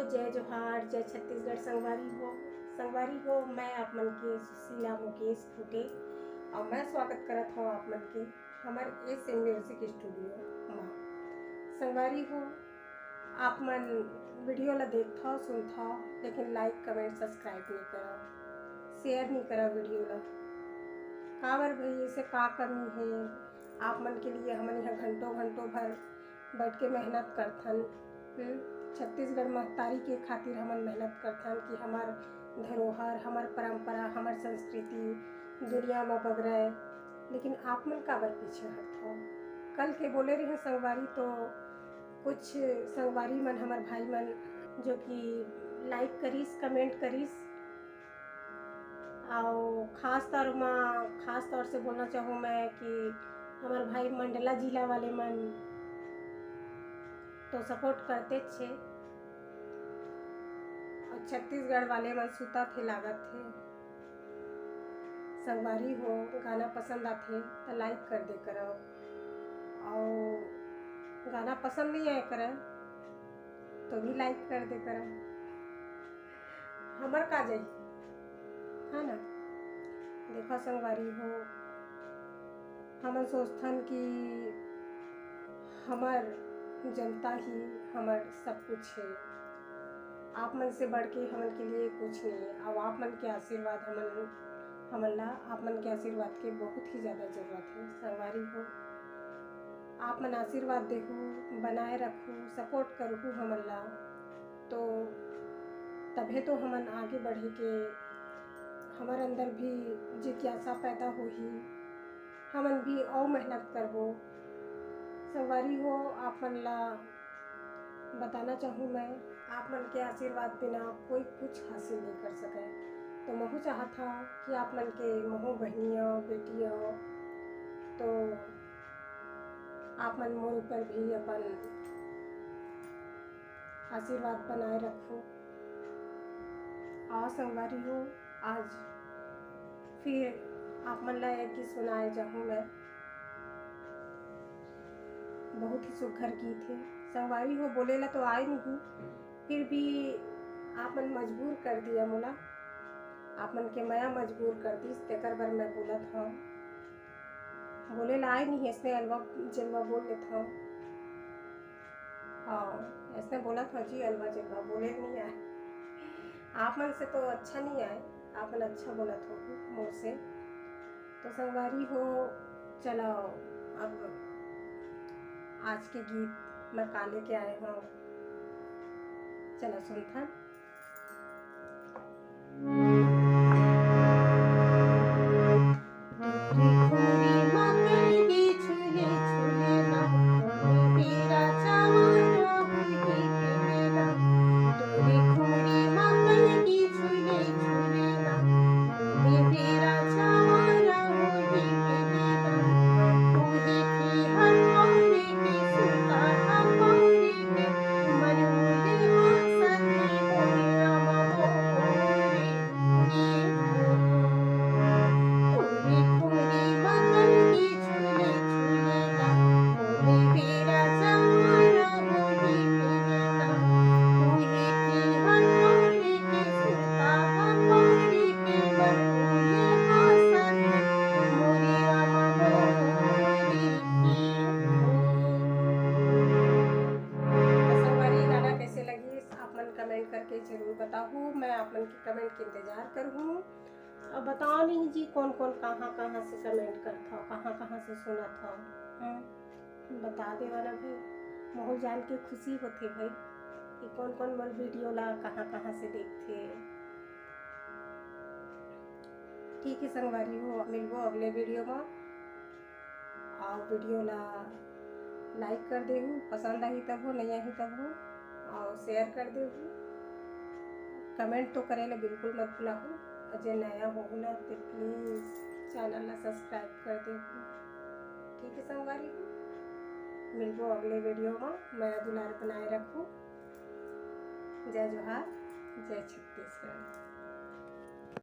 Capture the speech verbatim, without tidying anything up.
जय जोहार, जय छत्तीसगढ़ संगवारी हो। संगवारी हो, मैं आप मन के सुशीला मुकेश फुटे और मैं स्वागत करत हूँ आप मन के हमर एस एम म्यूजिक स्टूडियो मा। संगवारी हो, आप मन वीडियो ला देखथव, सुनथव, लेकिन लाइक, कमेंट, सब्सक्राइब नहीं करव, शेयर नहीं करव वीडियो ला। काबर भाई, ऐसे का कमी है? आप मन के लिए हमन यहाँ घंटों घंटों भर बैठ के मेहनत करथन। हम्म, छत्तीसगढ़ महतारी के खातिर हमन मेहनत करथन कि हमर धरोहर, हमर परंपरा, हमर संस्कृति दुनिया म बगरय। लेकिन आप मन काबर पीछे हटथव? कल के बोले रहे संगवारी, तो कुछ संगवारी मन, हमर भाई मन, जो कि लाइक करिस, कमेंट करिस, और खास तौर मा, खास तौर से बोलना चाहूँ मैं कि हमर भाई मंडला जिला वाले मन तो सपोर्ट करते छे, और छत्तीसगढ़ वाले मन सुता थे लागत थे। संगवारी हो, गाना पसंद आथे त लाइक कर दे करव, और गाना पसंद नहीं आए करे तो भी लाइक कर दे करव। हमर का जाही, है ना? देखा संगवारी हो, हमन सोचथन कि हमर जनता ही हमर सब कुछ है। आप मन से बढ़ के हमन के लिए कुछ नहीं है। अब आप मन के आशीर्वाद हमन, हमन ला आप मन के आशीर्वाद के बहुत ही ज़्यादा ज़रूरत है। संगवारी हो, आप मन आशीर्वाद देहू, बनाए रखू, सपोर्ट करहू हमन ला, तो तभे तो हमन आगे बढ़े के, हमर अंदर भी जिज्ञासा पैदा होही, हमन भी और मेहनत करबो। संगवारी हो, आप मन ला बताना चाहूँ मैं, आप मन के आशीर्वाद बिना कोई कुछ हासिल नहीं कर सके। तो महू चाहत हूँ कि आप मन के महू बहनिया, बेटिया, तो आप मन मोर ऊपर भी अपन आशीर्वाद बनाए रखू। और संगवारी हो, आज फिर आप मन ला एक गीत सुनाए जाहूँ मैं। बहुत ही सुघर गीत है। संगवारी हो, बोले ला तो आए नहीं, फिर भी आप मन मजबूर कर दिया मोला, आप मन के मया मजबूर कर दिस, तेकर बर मैं बोलत हूँ। बोले ला आए नहीं, इसने अलवा जलवा बोल लेता हूँ। हाँ, ऐसने बोलत हव जी, अलवा जलवा बोले नहीं आए। आप मन से तो अच्छा नहीं आए, आप मन अच्छा बोलत हो मोर से। तो संगवारी हो, चलो अब आज के गीत मैं का लेके आए हूँ, चलो सुनथन। कमेंट करके जरूर बताहू, मैं आप मन के कमेंट के इंतजार करहूँ। अब बताओ नहीं जी, कौन कौन कहाँ कहाँ से कमेंट करत हव, कहाँ कहाँ से सुनत हव, हम्म, बता देवा ना भाई, महू जान के खुशी होथे भाई कि कौन कौन मोर वीडियो ला कहाँ कहाँ से देखथे। ठीक है संगवारी हो, मिलबो अगले वीडियो में। और वीडियो ला लाइक कर देहू, पसंद आही तब हो, नहीं आही तब हो, और शेयर कर देहू। कमेंट तो करे ला बिल्कुल मत भुलाहू, और जे नया होहू ना तो प्लीज चैनल ला सब्सक्राइब कर देहू। ठीक है संगवारी हो, मिलबो अगले वीडियो में। मया दुलार बनाए रखू। जय जोहार, जय छत्तीसगढ़।